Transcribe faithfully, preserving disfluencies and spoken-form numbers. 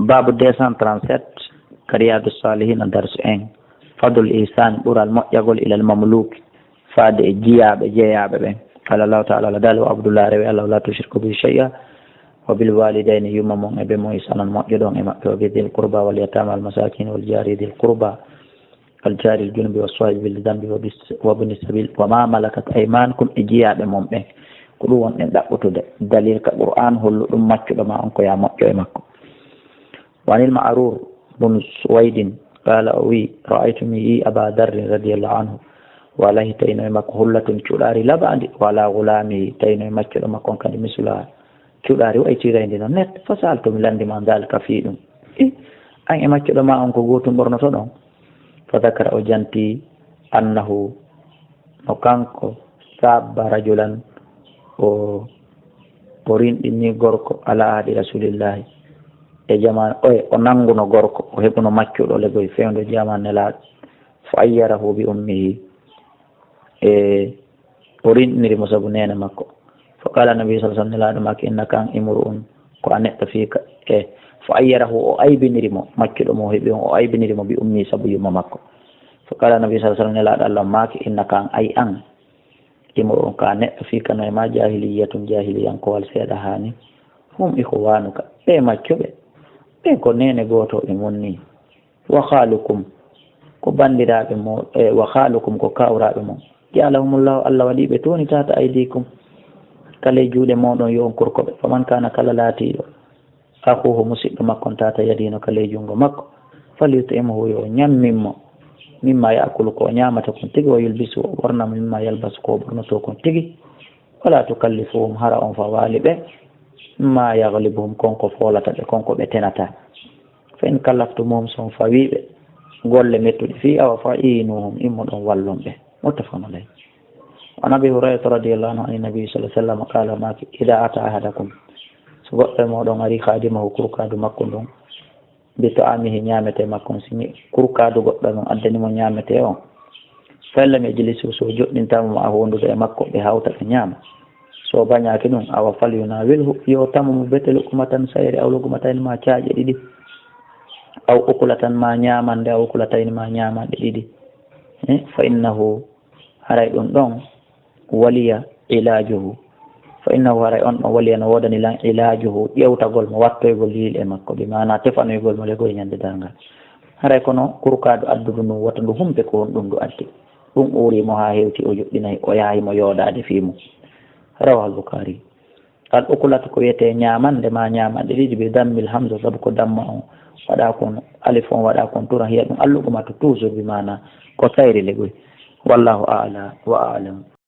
Baabu deux cent trente-sept, ka Riyadu Salihina, darsu un. Fadlul ihsan, ɓural moƴƴagol, ilal mamluki, faade e jiyaaɓe, jeyaaɓe ɓen. Qala Allahu ta'ala, Allah daali, "Wa abdullahi, rewe Allah, la tushriku bihi shay'a, wa bil walidayni, yumma mon e be mon, ihsanan, moƴƴoɗon e maɓɓe, wa bi dhil qurba wal yatama wal masakin wal jari dhil qurba, wal jari al junubi was sahibi bil dhanbi wa bis, wa bni sabil, wa ma malakat aymanukum, e jiyaaɓe mon ɓen." Ko ɗum wonɗen ɗaɓɓutude dalil ka Qur'an holluɗum maccuɗo ma on ko ya moƴƴo e makko. Wa anil Ma'rur bun Suwaydin qala, o wi, "Ra'aytu, mi yi Aba Dharrin radiyallahu anhu, wa alayhi, tawno e makko, hullatun, cuɗaari laɓaandi, wa ala ghulamihi, tawno e maccuɗo makko on kadi misla cuɗaari, wa e tirayndi non net. Fa sa'altu, mi lanndi mo, an dhalika, fii ɗum. I, an e maccuɗo ma on ko gootum ɓornotoɗon?" Fa dhakara, o janti, annahu, no kanko, sabba rajulan, o, o rinɗini gorko, ala ahdi Rasulillahi, e jaman, o, o nanguno gorko, o heɓuno maccuɗo legoy fewndo jaman Nelaaɗo, fa ayyarahu bi ummihi, e o rinɗiniri mo sabu neene makko. Fa qala Nabi sallallahu alaihi wasallam, Nelaaɗo maaki, "Innaka, an, imru'un, ko a neɗɗo, fii ka," e, fa ayyarahu, o aybiniri mo, maccuɗo mo o heɓi on, o aybiniri mo bi ummi, sabu yumma makko. Fa qala Nabi sallallahu alaihi wasallam, Nelaaɗo Allah maaki, "Innaka, an, ay an, imru'un, ko a neɗɗo, fii ka no e ma jahiliyyatun, jahiliyankowal seeɗa haani, hum ikhwanuka, ɓe maccuɓe, ɓe ko neene gooto e mon ni." Wa khalukum, ko banndiraaɓe mo, e, wa khalukum, ko kawraaɓe mon. Ja'alahumullahu, Allah waɗi ɓe toni, tahta aydikum, ka ley juuɗe mooɗon, yo on kurko ɓe. Faman kana, kala laatiiɗo, akhuhu, musiɗɗo makko on, tahta yadihi, no ka ley junngo makko, falyut'imhu, yo o ñammin mo, mimma ya'kulu, ko o ñaamata kon tigi, wa yulbishu, o ɓorna mo, mimma yalbasu, ko o ɓornotoo kon tigi. Wala tukallifuhum, hara on fawaali ɓe, ma yaghlibuhum, kon ko foolata ɓe, kon ko ɓe tenata. Fa in kallaftumuhum, so on fawii ɓe golle mettuɗe fii, awa fa inuhum, immoɗon wallon ɓe. Muttafaqun alayh. Wa an Abi Hurayrata radiyallahu anhu, an Nabi sallallahu alaihi wasallam qala, maaki, "Idha ata ahadakum," so goɗɗo e mooɗon ari, "khadimahu," kurkaadu makko ndun, "bi ta'amihi," ñaametee makko on, si kurkaadu goɗɗo e mon addani mo ñaametee on, "fa in lam yajlisu," so o joɗɗintaama mo a hondude e makko, ɓe hawta ɓe ñaama, so o bañaaki ɗum, awa, "falyunawilhu," yo o tamo mo, "bete luqmatan," sayre, "aw luqmatayni," ma caaƴe ɗiɗi, "aw ukulatan," ma ñaamande, "aw ukulatayni," ma ñaamanɗe ɗiɗi. Eh, "fa innahu," haray ɗum ɗon, "waliya ilajuhu," fa innahu, haray on ɗon, "waliya," no woodani lan, "ilajuhu," ƴewtagol mo, wattoygol yiile e makko, bi maana tefanoygol mo legoy ñande darngal. Haray kono kurkaadu addudu ndun, wota ndu humpe ko honɗum ndu addi. Ɗum uuri mo haa hewti, o joɗɗinay, o yahay mo yoodaade fii mum. Rawahul Bukhari. Al ukulatu ko wiyetee ñaamande ma ñaamanɗe ɗiɗi, bi dammil hamza, sabu ko damma on waɗa kon, alif on waɗa kon tura, hiya ɗum al luqmatu toujours, bi maana ko sayri legoy. Wallahu a'la wa a'lam.